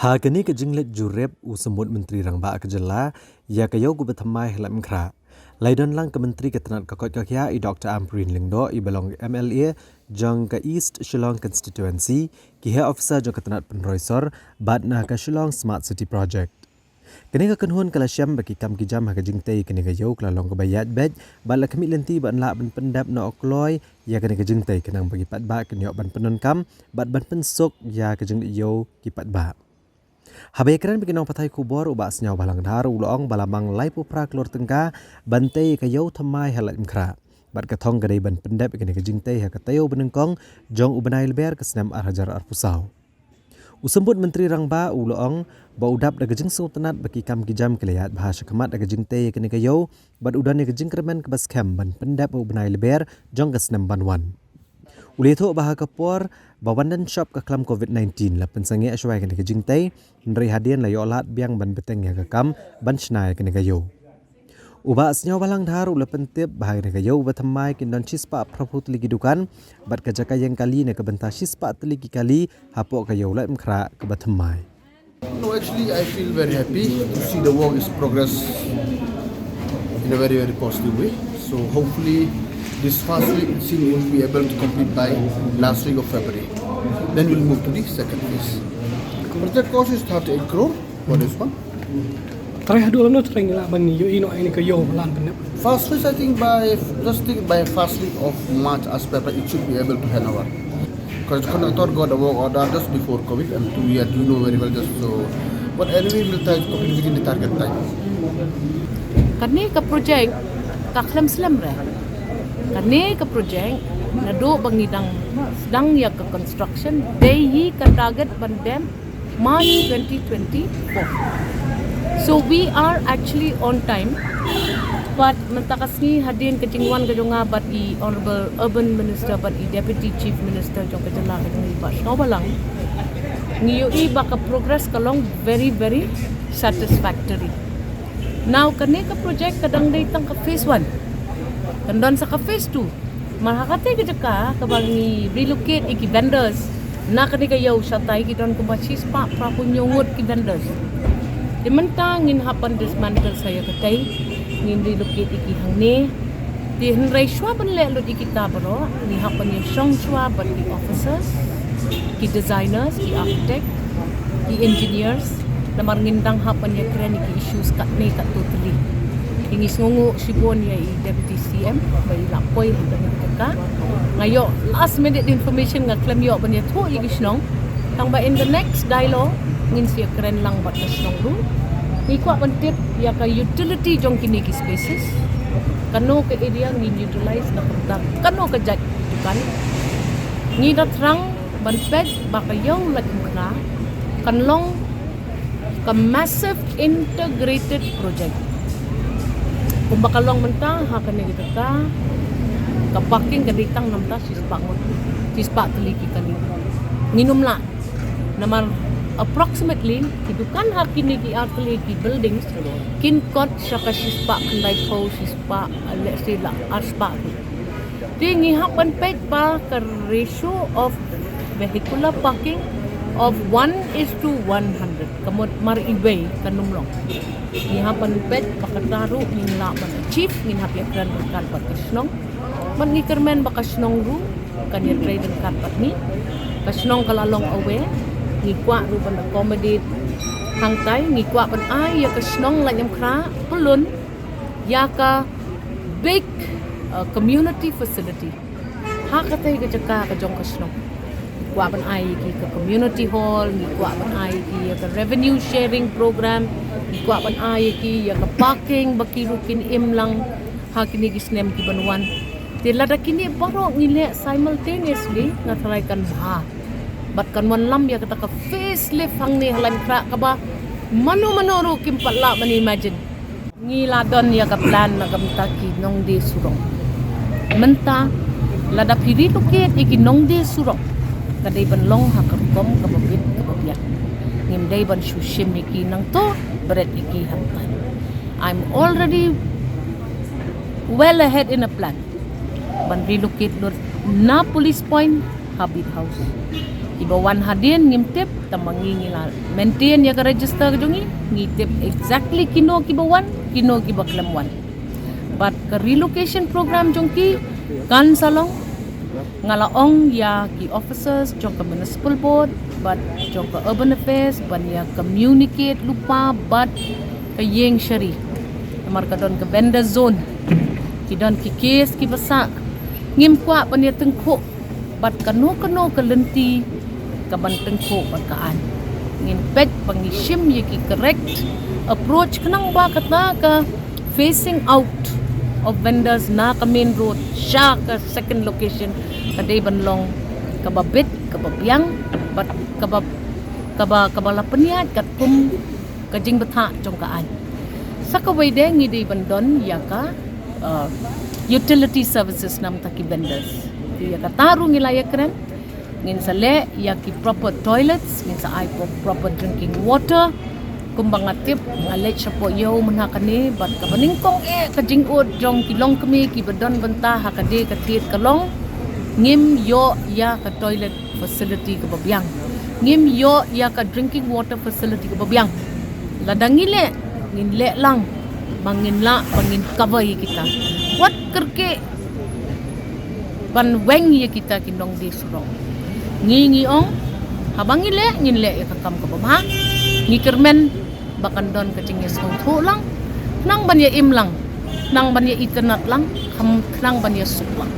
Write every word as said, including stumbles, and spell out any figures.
Ha kane ka jingleit jurip u Symbud Myntri Rangbah ka jylla ïa ka ïew kaba thymmai ha Laitumkhrah, la ïadon lang ka Myntri ka tnat ka koit ka khiah i Doktor Ampareen Lyngdoh, i ba long MLA jong ka East Shillong Constituency, ki heh officer jong ka tnat pynroi sor bad na ka Shillong Smart City Project. Kane ka kynhun ka la shem ba ki kam ki jam ha ka jingtei kane ka ïew ka la long kaba ïaid beit bad la khmih lynti ban lah ban pyndep noh kloi ïa kane ka jingtei khnang ba ki paidbah kin ïoh ban pyndonkam bad ban pynsuk ïa ka jingleit ïew ki paidbah. Haba ïakren bad ki nongpathai khubor, u Bah Sniawbhalang Dhar u la ong ba la mang laiphew phra klur tyngka ban tei ïa ka ïew thymmai ha Laitumkhrah bad ka thong ka dei ban pyndep ïa kane ka jingtei ha ka taïew banyngkong jong u bnai Lber ka snem ar hajar arphew saw. U Symbud Myntri Rangbah u la ong ba u dap da ka jingsngewtynnat ba ki kam ki jam ki la ïaid bha shakhmat da ka jingtei ïa kane ka ïew bad u don ïa ka jingkyrmen kaba skhem ban pyndep ha u bnai Lber jong ka snem ban wan. U la ïathuh ba ha ka por ba wan don shop ka klam covid nineteen la pynsangeh shuwa ïa kane ka jingtei, hynrei hadien la ïoh lad biang ban bteng ïa ka kam ban shna ïa kane ka ïew. U Bah Sniawbhalang Dhar u la pyntip ba ha kane ka ïew ba thymmai kin don shispah phraphew tylli ki dukan bad ka jaka ïeng kali na ka bynta shispah tylli ki kali hapoh ka ïew Laitumkhrah kaba thymmai. No, actually, I feel very happy to see the work is progress in a very, very positive way. So hopefully, this first week, it seems we'll be able to complete by last week of February. Then we'll move to the second phase. Project cost is thirty-eight crore for this one. Trai haduh lano trai ngi lah ban ïohi noh ïa kane ka ïew ba la pyndep. First phase, I think by just think by first week of March as per plan, it should be able to hand over. Because contractor got the work order just before covid and two years, you know very well, just so. But anyway, we'll try to complete within the target time. Kane ka project ka khlem slem re. Kane ka project naduh ba ngi dang sdang ïa ka construction, dei hi ka target ban bem March twenty twenty-four. So we are actually on time. But mynta ka sngi hadien ka jingwan ka jong nga bad i Honorable Urban Minister bad i Deputy Chief Minister jong ka jylla ka jong i Bah Sniawbhalang, ngi ïohi ba ka progress ka long very, very satisfactory. Now kane ka project ka dang dei tang ka phase one. Kan don sa ka phase two. Mar ha kata ka jaka kaba ngi relocate ïa ki vendors na kane ka ïew shatai ki don kumba shispah phraphew hynñiew ngut ki vendors. Te mynta ngin hap ban dismantle sa ïa katai, ngin relocate ïa ki hangne. Te hynrei shuwa ban leh lut ïa kita baroh ngi hap ban ïashong shuwa bad ki officers, ki designers, ki architect, ki engineers. Namar ngin dang hap ban ïakren ïa ki issues katne katto tylli. Te ngi sngewnguh shibun ïa i Deputy C M ba i la poi ha kane ka jaka. Nga ïoh last minute information, nga khlem ïoh ban ïathuh ïa ki shnong. Tang ba in the next dialogue ngin sa ïakren lang bad ka shnong ruh. Ngi kwah ban tip ïa ka utility jong kine ki spaces. Kano ka area ngin utilize na ka bynta kano ka jait dukan. Ngi da thrang ban peit ba ka ïew Laitumkhrah kan long ka massive integrated project. Kumba ka long mynta ha kane ka jaka, ka parking ka dei tang na bynta shispah ngut, shispah tylli ki kali. Ngin ym lah namar approximately ki dukan ha kine ki ar tylli ki buildings kin kot sha ka shispah khyndaiphew, shispah, let's say la arspah. Te ngi hap ban peit ba ka ratio of vehicular parking of one is to one hundred. Ka mut mar iwei kan ym long. Ngi hap ban peit ba kata ruh ngin lah ban achieve, ngin hap ïakren ryngkat bad ka shnong. Bad ngi kyrmen ba ka shnong ruh kan ïatrei ryngkat bad ngi. Ka shnong ka la long aware. Ngi kwah ruh ban accommodate hangtai, ngi kwah ban ai ïa ka shnong Laitumkhrah pyllun ïa ka big uh, community facility. Ha katei ka jaka ka jong ka shnong. Ngi kwah ban ai ïa ki ka community hall, ngi kwah ban ai ïa ki ïa ka revenue sharing program, ngi kwah ban ai ïa ki ïa ka parking ba ki ruh kin im lang ha kine ki snem ki ban wan. Te lada kine baroh ngi leh simultaneously nga tharai kan bha. Bad kan wanlam ïa kata ka facelift hangne ha Laitumkhrah kaba mano mano ruh kim pat lah ban imagine. Ngi la don ïa ka plan na ka bynta ki nongdie surok. Mynta lada phi relocate ïa ki nongdie surok ka dei ban long ha ka rukom kaba bit kaba biang. Ngim dei ban shu shim ïa ki nangto bret ïa ki hangtai. I'm already well ahead in a plan ban relocate lut na police point ha Beat House. Kiba wan hadien ngim tip, tang ma ngi ngi la maintain ïa ka register ka jong ngi, ngi tip exactly kino kiba wan, kino kiba khlem wan. Bad ka relocation program jong ki kan sa long, nga la ong ïa ki officers jong ka municipal board bad jong ka urban affairs ban ïa communicate lypa bad ka ïing shari. Namar ka don ka vendor zone, ki don ki case kiba sah, ngim kwah ban ïa tyngkhuh bad kano kano ka lynti kaban tyngkhuh bad ka aiñ. Ngin peit ba ngi shim ïa ki correct approach khnang ba kata ka phasing out of vendors na ka main road sha ka second location ka dei ban long kaba bit, kaba biang bad kaba, kaba, kaba la pynïaid katkum ka jingbthah jong ka aiñ. Sa kawei de ngi dei ban don ïa ka, uh, utility services namar ki vendors. Ïa kata ruh ngi la ïakren. Ngin sa leh ïa ki proper toilets, ngin sa ai pro-, proper drinking water. Kumba nga tip, nga leit shapoh ïew mynha kane bad kaba nyngkong eh ka jingud jong ki longkmie kiba don bynta ha kane ka tied ka long, ngim ïoh ïa ka toilet facility kaba biang, ngim ïoh ïa ka drinking water facility kaba biang. Lada ngi leh, ngin leh lang ba ngin lah ba ngin cover ïa kita. Wat kyrkieh ban weng ïa kita ki nongdie surok. Ngi ngi ong, haba ngi leh, ngin leh ïa ka kam kaba bha. Ngi kyrmen ba kan don ka jingïasngewthuh lang, khnang ban ïa im lang, khnang ban ïa itynnad lang, kham-, khnang ban ïa suk lang.